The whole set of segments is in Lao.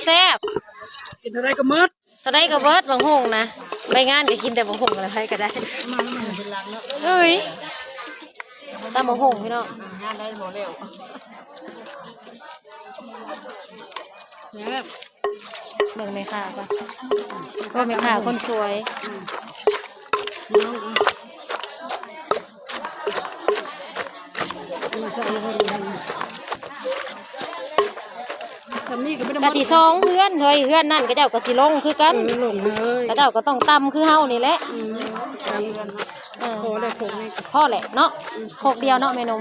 ແຊບ ກິນເທົ່າໃດກໍໝົດ ເທົ່າໃດກໍເບິດ ບັກຫຸ່ງນະ ໄປງານກໍກິນແຕ່ບັກຫຸ່ງແຫຼະ ໃຜກໍໄດ້ ເອີຍ ຕຳບັກຫຸ່ງພີ່ນ້ອງ ງານໄດ້ບໍ່ແລ້ວ ແຊບ ເບິ່ງແມ່ຄ້າກ່ອນ ກໍແມ່ຄ້າຄົນສວຍ ກໍຊິຊອງເຮືອນເຮີ້ຍ ເຮືອນນັ້ນເຂົາເຈົ້າກໍຊິລົງຄືກັນ ເອີ ລົງເຮີ້ຍ ເຂົາເຈົ້າກໍຕ້ອງຕຳຄືເຮົານີ້ແຫຼະ ອືມ ຕຳ ເອີ ພໍແລ້ວ ພໍແລ້ວເນາະ ຄົກດຽວເນາະແມ່ນົມ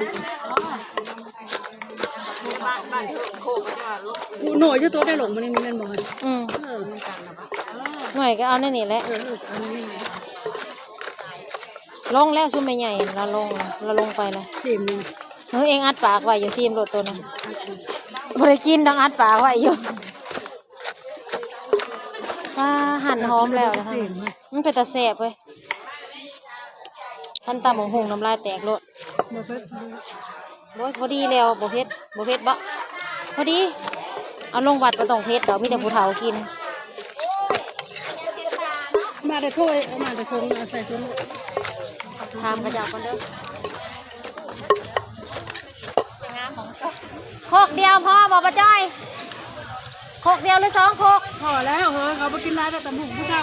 ຜູ້ນ້ອຍຢູ່ໂຕໄດ້ລົງມື້ນີ້ແມ່ນບໍ່? ອືມ ເອີ ໜ່ວຍກໍເອົາໃນນີ້ແຫຼະ ເອີ ເອົາໃນນີ້ ລົງແລ້ວຊຸມແມ່ໃຫຍ່ລາວລົງ ລາວລົງໄປແລ້ວ ຊີມນີ້ ເອີ ເອງອັດປາກໄວ້ຢູ່ ຊີມໂລດໂຕນັ້ນ ອັດ ບໍ່ໄດ້ກິນດອກ ອັດປາກໄວ້ຢູ່ ປາ ຫັນຫອມແລ້ວນະ ຊີມ ມັນເປັນຕາແຊບເວີຍ ຄັນຕຳບັກຫຸ່ງນ້ຳລາຍແຕກໂລດ ບໍ່ເຜັດ ໂອ້ຍ ພໍດີແລ້ວ ບໍ່ເຜັດ ບໍ່ເຜັດບໍ? ພໍດີ ເອົາລົງວັດບໍ່ຕ້ອງເຜັດດອກ ມີແຕ່ຜູ້ເຖົ້າກິນ ມາແຕ່ຖ້ວຍ ເອົາມາແຕ່ຖົງ ເອົາໃສ່ຖົງ ຖາມເຂົາເຈົ້າກ່ອນເດີ ຄົກດຽວພໍບໍ່ປ້າຈ້ອຍ? ຄົກດຽວຫຼືສອງຄົກ? ພໍແລ້ວເຮີ້ຍ ເຂົາບໍ່ກິນຫຼາຍດອກ ຕຳຫຸ່ງຜູ້ຊາຍ